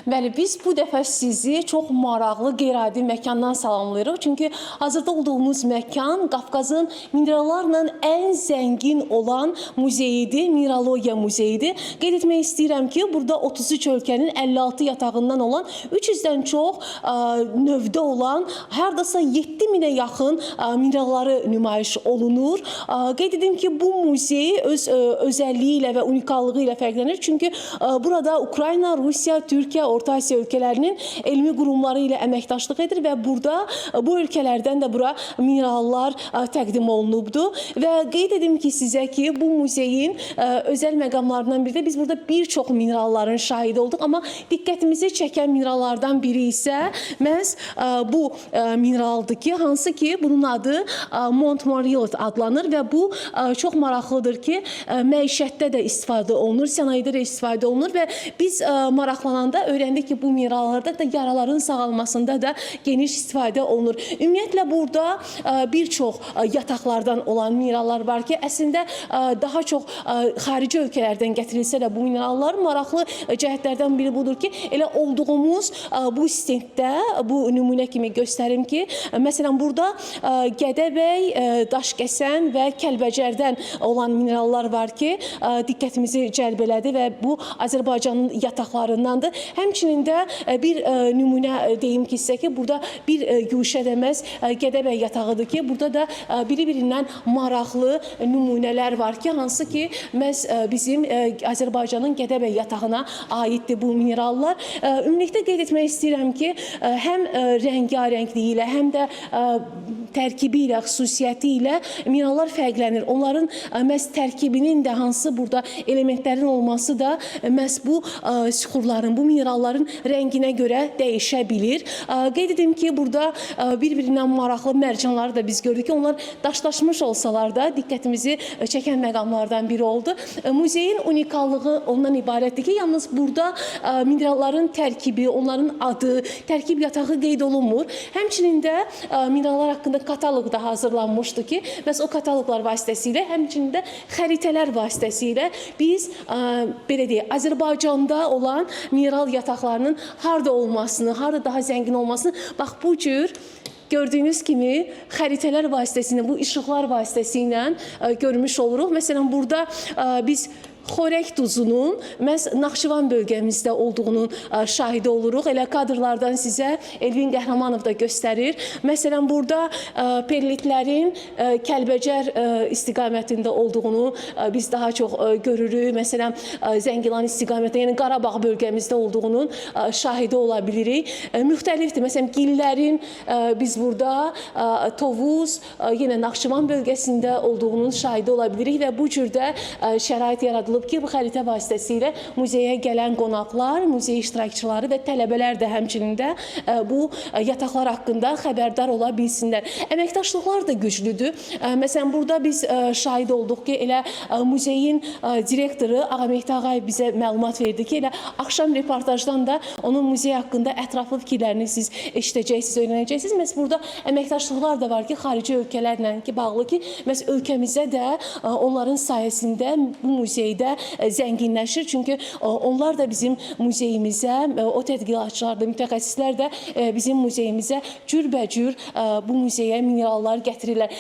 Bəli, biz bu dəfə sizi çox maraqlı, qeyri-adi məkandan salamlayırıq. Çünki hazırda olduğumuz məkan Qafqazın minerallarla ən zəngin olan muzeyidir, Mineralogiya muzeyidir. Qeyd etmək istəyirəm ki, burada 33 ölkənin 56 yatağından olan 300-dən çox növdə olan hardasa 7000-ə yaxın mineralları nümayiş olunur. Qeyd edim ki, bu muzey öz özəlliyi ilə və unikallığı ilə fərqlənir. Çünki burada Ukrayna, Rusiya, Türkiyə, Orta Asiya ölkələrinin elmi qurumları ilə əməkdaşlıq edir və burada bu ölkələrdən də bura minerallar təqdim olunubdur. Və qeyd edim ki, sizə ki, bu muzeyin özəl məqamlarından biri də biz burada bir çox mineralların şahidi olduq, amma diqqətimizi çəkən minerallardan biri isə məhz bu mineraldır ki, hansı ki, bunun adı Montmorillon adlanır və bu çox maraqlıdır ki, məişətdə də istifadə olunur, sənayedə də istifadə olunur və biz maraqlananda öyrəndik ki, bu minerallarda da yaraların sağalmasında da geniş istifadə olunur. Ümumiyyətlə burada bir çox yataqlardan olan minerallar var ki, əslində daha çox xarici ölkələrdən gətirilsə də bu minerallar maraqlı cəhətlərdən biri budur ki, elə olduğumuz bu stenddə bu nümunə kimi göstərim ki, məsələn burada Gədəbəy, Daşkəsən və Kəlbəcərdən olan minerallar var ki, diqqətimizi cəlb elədi və bu Azərbaycanın yataqlarındandır. Həmçinin də bir nümunə deyim ki sizə ki, burada bir guşə də məhz Gədəbəy yatağıdır ki, burada da biri-birindən maraqlı nümunələr var ki, hansı ki məhz bizim Azərbaycanın Gədəbəy yatağına aiddir bu minerallar. Ümumilikdə qeyd etmək istəyirəm ki, həm rəngarəngliyi ilə, həm də tərkibi ilə, xüsusiyyəti ilə minerallar fərqlənir. Onların məhz tərkibinin də hansı burada elementlərin olması da məhz bu süxurların, bu mineralların rənginə görə dəyişə bilir. Qeyd edim ki, burada bir-birindən maraqlı mərcanları da biz gördük ki, onlar daşlaşmış olsalar da diqqətimizi çəkən məqamlardan biri oldu. Muzeyin unikallığı ondan ibarətdir ki, yalnız burada mineralların tərkibi, onların adı, tərkib yatağı qeyd olunmur. Həmçinin də minerallar haqqında kataloq da hazırlanmışdı ki, məhz o kataloqlar vasitəsilə, həmçinin də xəritələr vasitəsilə biz belə deyək, Azərbaycanda olan mineral yataqlarının harda olmasını, harda daha zəngin olmasını, bax bu cür gördüyünüz kimi xəritələr vasitəsilə, bu işıqlar vasitəsilə görmüş oluruq. Məsələn, burada biz xörək duzunun məhz Naxçıvan bölgəmizdə olduğunun şahidi oluruq. Elə kadrlardan sizə Elvin Qəhrəmanov da göstərir. Məsələn, burada perlitlərin Kəlbəcər istiqamətində olduğunu biz daha çox görürük. Məsələn, Zəngilan istiqamətində, yəni Qarabağ bölgəmizdə olduğunun şahidi ola bilirik. Müxtəlifdir. Məsələn, gillərin biz burada Tovuz, yenə Naxçıvan bölgəsində olduğunun şahidi ola bilirik və bu cür də şərait yaradılıb ki, bu xəritə vasitəsilə muzeyə gələn qonaqlar, muzey iştirakçıları və tələbələr də həmçinin də bu yataqlar haqqında xəbərdar ola bilsinlər. Əməkdaşlıqlar da güclüdür. Məsələn, burada biz şahid olduq ki, elə muzeyin direktoru Ağamehdi Ağayev bizə məlumat verdi ki, elə axşam reportajdan da onun muzey haqqında ətraflı fikirlərini siz eşidəcəksiniz, öyrənəcəksiniz. Məhz burada əməkdaşlıqlar da var ki, xarici ölkələrlə ki, bağlı ki, məhz ölkəmizə də onların sayəsində bu muzeydə zənginləşir. Çünki onlar da bizim muzeyimizə, o tədqiqatçılar da, mütəxəssislər də bizim muzeyimizə cürbəcür bu muzeyə minerallar gətirirlər.